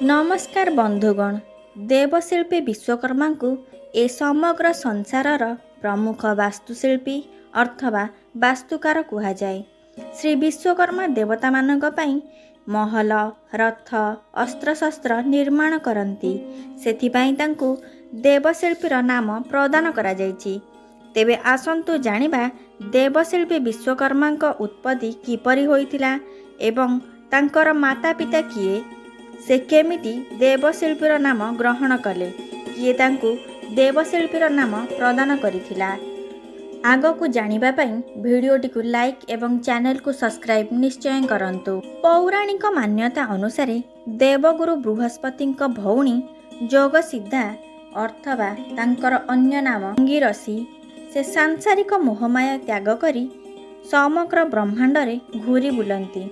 ନମସ୍କାର ବନ୍ଧୁଗଣ, ଦେବଶିଳ୍ପୀ ବିଶ୍ୱକର୍ମାଙ୍କୁ ଏ ସମଗ୍ର ସଂସାରର ପ୍ରମୁଖ ବାସ୍ତୁଶିଳ୍ପୀ ଅଥବା ବାସ୍ତୁକାର କୁହାଯାଏ। ଶ୍ରୀ ବିଶ୍ୱକର୍ମା ଦେବତାମାନଙ୍କ ପାଇଁ ମହଲ, ରଥ, ଅସ୍ତ୍ରଶସ୍ତ୍ର ନିର୍ମାଣ କରନ୍ତି। ସେଥିପାଇଁ ତାଙ୍କୁ ଦେବଶିଳ୍ପୀର ନାମ ପ୍ରଦାନ କରାଯାଇଛି। ତେବେ ଆସନ୍ତୁ ଜାଣିବା ଦେବଶିଳ୍ପୀ ବିଶ୍ୱକର୍ମାଙ୍କ ଉତ୍ପତ୍ତି କିପରି ହୋଇଥିଲା ଏବଂ ତାଙ୍କର ମାତା ପିତା କିଏ, ସେ କେମିତି ଦେବଶିଳ୍ପୀର ନାମ ଗ୍ରହଣ କଲେ, କିଏ ତାଙ୍କୁ ଦେବଶିଳ୍ପୀର ନାମ ପ୍ରଦାନ କରିଥିଲା। ଆଗକୁ ଜାଣିବା ପାଇଁ ଭିଡ଼ିଓଟିକୁ ଲାଇକ୍ ଏବଂ ଚ୍ୟାନେଲକୁ ସବସ୍କ୍ରାଇବ୍ ନିଶ୍ଚୟ କରନ୍ତୁ। ପୌରାଣିକ ମାନ୍ୟତା ଅନୁସାରେ ଦେବଗୁରୁ ବୃହସ୍ପତିଙ୍କ ଭଉଣୀ ଯୋଗସିଦ୍ଧା ଅଥବା ତାଙ୍କର ଅନ୍ୟ ନାମ ଅଙ୍ଗିରସୀ, ସେ ସାଂସାରିକ ମୋହମାୟା ତ୍ୟାଗ କରି ସମଗ୍ର ବ୍ରହ୍ମାଣ୍ଡରେ ଘୁରି ବୁଲନ୍ତି।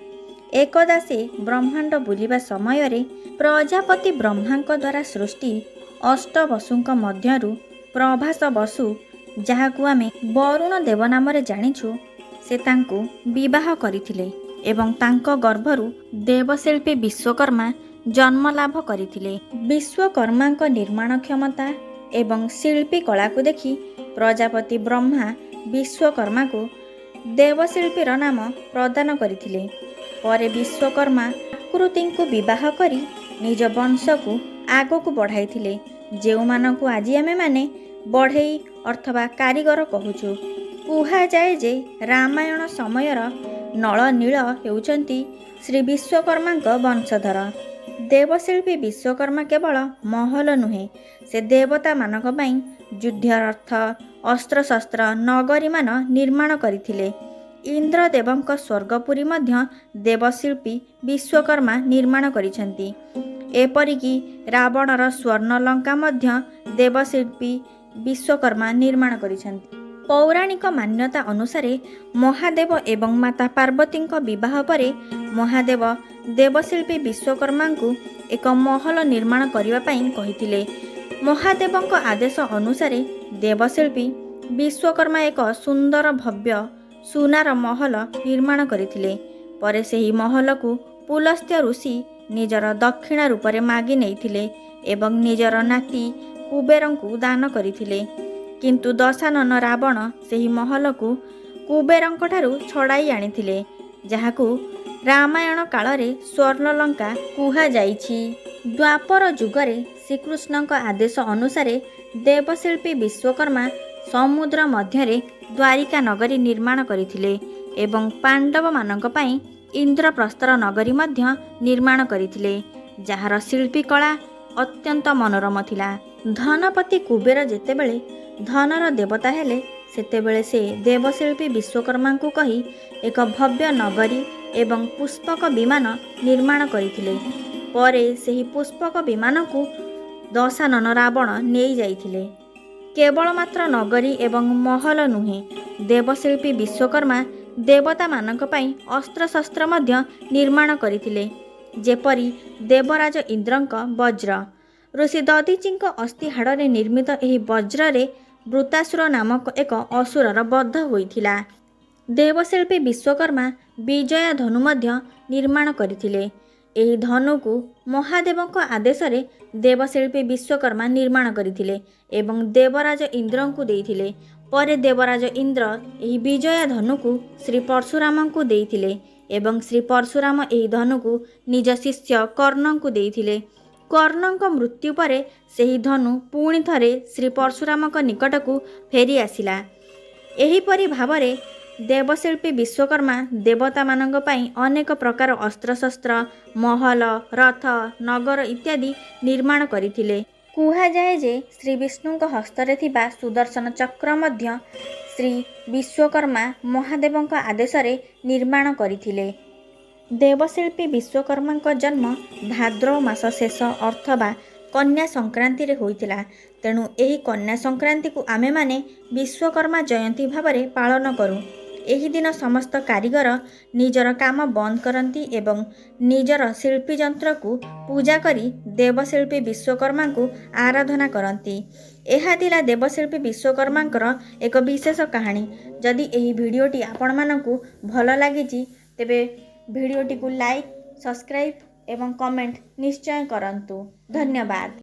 ଏକଦା ସେ ବ୍ରହ୍ମାଣ୍ଡ ବୁଲିବା ସମୟରେ ପ୍ରଜାପତି ବ୍ରହ୍ମାଙ୍କ ଦ୍ୱାରା ସୃଷ୍ଟି ଅଷ୍ଟବସୁଙ୍କ ମଧ୍ୟରୁ ପ୍ରଭାସ ବସୁ, ଯାହାକୁ ଆମେ ବରୁଣ ଦେବ ନାମରେ ଜାଣିଛୁ, ସେ ତାଙ୍କୁ ବିବାହ କରିଥିଲେ ଏବଂ ତାଙ୍କ ଗର୍ଭରୁ ଦେବଶିଳ୍ପୀ ବିଶ୍ୱକର୍ମା ଜନ୍ମଲାଭ କରିଥିଲେ। ବିଶ୍ୱକର୍ମାଙ୍କ ନିର୍ମାଣ କ୍ଷମତା ଏବଂ ଶିଳ୍ପୀ କଳାକୁ ଦେଖି ପ୍ରଜାପତି ବ୍ରହ୍ମା ବିଶ୍ୱକର୍ମାକୁ ଦେବଶିଳ୍ପୀର ନାମ ପ୍ରଦାନ କରିଥିଲେ। ପରେ ବିଶ୍ୱକର୍ମା ଆକୃତିଙ୍କୁ ବିବାହ କରି ନିଜ ବଂଶକୁ ଆଗକୁ ବଢ଼ାଇଥିଲେ, ଯେଉଁମାନଙ୍କୁ ଆଜି ଆମେମାନେ ବଢ଼େଇ ଅଥବା କାରିଗର କହୁଛୁ। କୁହାଯାଏ ଯେ ରାମାୟଣ ସମୟର ନଳ ନୀଳ ହେଉଛନ୍ତି ଶ୍ରୀ ବିଶ୍ୱକର୍ମାଙ୍କ ବଂଶଧର। ଦେବଶିଳ୍ପୀ ବିଶ୍ୱକର୍ମା କେବଳ ମହଲ ନୁହେଁ, ସେ ଦେବତାମାନଙ୍କ ପାଇଁ ଯୁଦ୍ଧରଥ, ଅସ୍ତ୍ରଶସ୍ତ୍ର, ନଗରୀମାନ ନିର୍ମାଣ କରିଥିଲେ। ଇନ୍ଦ୍ରଦେବଙ୍କ ସ୍ୱର୍ଗପୁରୀ ମଧ୍ୟ ଦେବଶିଳ୍ପୀ ବିଶ୍ୱକର୍ମା ନିର୍ମାଣ କରିଛନ୍ତି। ଏପରିକି ରାବଣର ସ୍ୱର୍ଣ୍ଣଲଙ୍କା ମଧ୍ୟ ଦେବଶିଳ୍ପୀ ବିଶ୍ୱକର୍ମା ନିର୍ମାଣ କରିଛନ୍ତି। ପୌରାଣିକ ମାନ୍ୟତା ଅନୁସାରେ ମହାଦେବ ଏବଂ ମାତା ପାର୍ବତୀଙ୍କ ବିବାହ ପରେ ମହାଦେବ ଦେବଶିଳ୍ପୀ ବିଶ୍ୱକର୍ମାଙ୍କୁ ଏକ ମହଲ ନିର୍ମାଣ କରିବା ପାଇଁ କହିଥିଲେ। ମହାଦେବଙ୍କ ଆଦେଶ ଅନୁସାରେ ଦେବଶିଳ୍ପୀ ବିଶ୍ୱକର୍ମା ଏକ ସୁନ୍ଦର ଭବ୍ୟ ସୁନାର ମହଲ ନିର୍ମାଣ କରିଥିଲେ। ପରେ ସେହି ମହଲକୁ ପୁଲସ୍ତ୍ୟ ଋଷି ନିଜର ଦକ୍ଷିଣା ରୂପରେ ମାଗି ନେଇଥିଲେ ଏବଂ ନିଜର ନାତି କୁବେରଙ୍କୁ ଦାନ କରିଥିଲେ। କିନ୍ତୁ ଦଶାନନ ରାବଣ ସେହି ମହଲକୁ କୁବେରଙ୍କଠାରୁ ଛଡ଼ାଇ ଆଣିଥିଲେ, ଯାହାକୁ ରାମାୟଣ କାଳରେ ସ୍ୱର୍ଣ୍ଣଲଙ୍କା କୁହାଯାଇଛି। ଦ୍ୱାପର ଯୁଗରେ ଶ୍ରୀକୃଷ୍ଣଙ୍କ ଆଦେଶ ଅନୁସାରେ ଦେବଶିଳ୍ପୀ ବିଶ୍ୱକର୍ମା ସମୁଦ୍ର ମଧ୍ୟରେ ଦ୍ୱାରିକା ନଗରୀ ନିର୍ମାଣ କରିଥିଲେ ଏବଂ ପାଣ୍ଡବମାନଙ୍କ ପାଇଁ ଇନ୍ଦ୍ରପ୍ରସ୍ଥର ନଗରୀ ମଧ୍ୟ ନିର୍ମାଣ କରିଥିଲେ, ଯାହାର ଶିଳ୍ପୀ କଳା ଅତ୍ୟନ୍ତ ମନୋରମ ଥିଲା। ଧନପତି କୁବେର ଯେତେବେଳେ ଧନର ଦେବତା ହେଲେ, ସେତେବେଳେ ସେ ଦେବଶିଳ୍ପୀ ବିଶ୍ୱକର୍ମାଙ୍କୁ କହି ଏକ ଭବ୍ୟ ନଗରୀ ଏବଂ ପୁଷ୍ପକ ବିମାନ ନିର୍ମାଣ କରିଥିଲେ। ପରେ ସେହି ପୁଷ୍ପକ ବିମାନକୁ ଦଶାନନ ରାବଣ ନେଇଯାଇଥିଲେ। କେବଳ ମାତ୍ର ନଗରୀ ଏବଂ ମହଲ ନୁହେଁ, ଦେବଶିଳ୍ପୀ ବିଶ୍ୱକର୍ମା ଦେବତାମାନଙ୍କ ପାଇଁ ଅସ୍ତ୍ରଶସ୍ତ୍ର ମଧ୍ୟ ନିର୍ମାଣ କରିଥିଲେ, ଯେପରି ଦେବରାଜ ଇନ୍ଦ୍ରଙ୍କ ବଜ୍ର। ଋଷି ଦଧିଚିଙ୍କ ଅସ୍ଥି ହାଡ଼ରେ ନିର୍ମିତ ଏହି ବଜ୍ରରେ ବୃତ୍ତାସୁର ନାମକ ଏକ ଅସୁରର ବଧ ହୋଇଥିଲା। ଦେବଶିଳ୍ପୀ ବିଶ୍ୱକର୍ମା ବିଜୟା ଧନୁ ମଧ୍ୟ ନିର୍ମାଣ କରିଥିଲେ। ଏହି ଧନୁକୁ ମହାଦେବଙ୍କ ଆଦେଶରେ ଦେବଶିଳ୍ପୀ ବିଶ୍ୱକର୍ମା ନିର୍ମାଣ କରିଥିଲେ ଏବଂ ଦେବରାଜ ଇନ୍ଦ୍ରଙ୍କୁ ଦେଇଥିଲେ। ପରେ ଦେବରାଜ ଇନ୍ଦ୍ର ଏହି ବିଜୟା ଧନୁକୁ ଶ୍ରୀ ପରଶୁରାମଙ୍କୁ ଦେଇଥିଲେ ଏବଂ ଶ୍ରୀ ପରଶୁରାମ ଏହି ଧନୁକୁ ନିଜ ଶିଷ୍ୟ କର୍ଣ୍ଣଙ୍କୁ ଦେଇଥିଲେ। କର୍ଣ୍ଣଙ୍କ ମୃତ୍ୟୁ ପରେ ସେହି ଧନୁ ପୁଣି ଥରେ ଶ୍ରୀ ପରଶୁରାମଙ୍କ ନିକଟକୁ ଫେରି ଆସିଲା। ଏହିପରି ଭାବରେ ଦେବଶିଳ୍ପୀ ବିଶ୍ୱକର୍ମା ଦେବତାମାନଙ୍କ ପାଇଁ ଅନେକ ପ୍ରକାର ଅସ୍ତ୍ରଶସ୍ତ୍ର, ମହଲ, ରଥ, ନଗର ଇତ୍ୟାଦି ନିର୍ମାଣ କରିଥିଲେ। କୁହାଯାଏ ଯେ ଶ୍ରୀ ବିଷ୍ଣୁଙ୍କ ହସ୍ତରେ ଥିବା ସୁଦର୍ଶନ ଚକ୍ର ମଧ୍ୟ ଶ୍ରୀ ବିଶ୍ୱକର୍ମା ମହାଦେବଙ୍କ ଆଦେଶରେ ନିର୍ମାଣ କରିଥିଲେ। ଦେବଶିଳ୍ପୀ ବିଶ୍ୱକର୍ମାଙ୍କ ଜନ୍ମ ଭାଦ୍ରବ ମାସ ଶେଷ ଅଥବା କନ୍ୟା ସଂକ୍ରାନ୍ତିରେ ହୋଇଥିଲା। ତେଣୁ ଏହି କନ୍ୟା ସଂକ୍ରାନ୍ତିକୁ ଆମେମାନେ ବିଶ୍ୱକର୍ମା ଜୟନ୍ତୀ ଭାବରେ ପାଳନ କରୁ। ଏହି ଦିନ ସମସ୍ତ କାରିଗର ନିଜର କାମ ବନ୍ଦ କରନ୍ତି ଏବଂ ନିଜର ଶିଳ୍ପୀ ଯନ୍ତ୍ରକୁ ପୂଜା କରି ଦେବଶିଳ୍ପୀ ବିଶ୍ୱକର୍ମାଙ୍କୁ ଆରାଧନା କରନ୍ତି। ଏହା ଥିଲା ଦେବଶିଳ୍ପୀ ବିଶ୍ୱକର୍ମାଙ୍କର ଏକ ବିଶେଷ କାହାଣୀ। ଯଦି ଏହି ଭିଡ଼ିଓଟି ଆପଣମାନଙ୍କୁ ଭଲ ଲାଗିଛି, ତେବେ ଭିଡ଼ିଓଟିକୁ ଲାଇକ୍, ସବସ୍କ୍ରାଇବ୍ ଏବଂ କମେଣ୍ଟ ନିଶ୍ଚୟ କରନ୍ତୁ। ଧନ୍ୟବାଦ।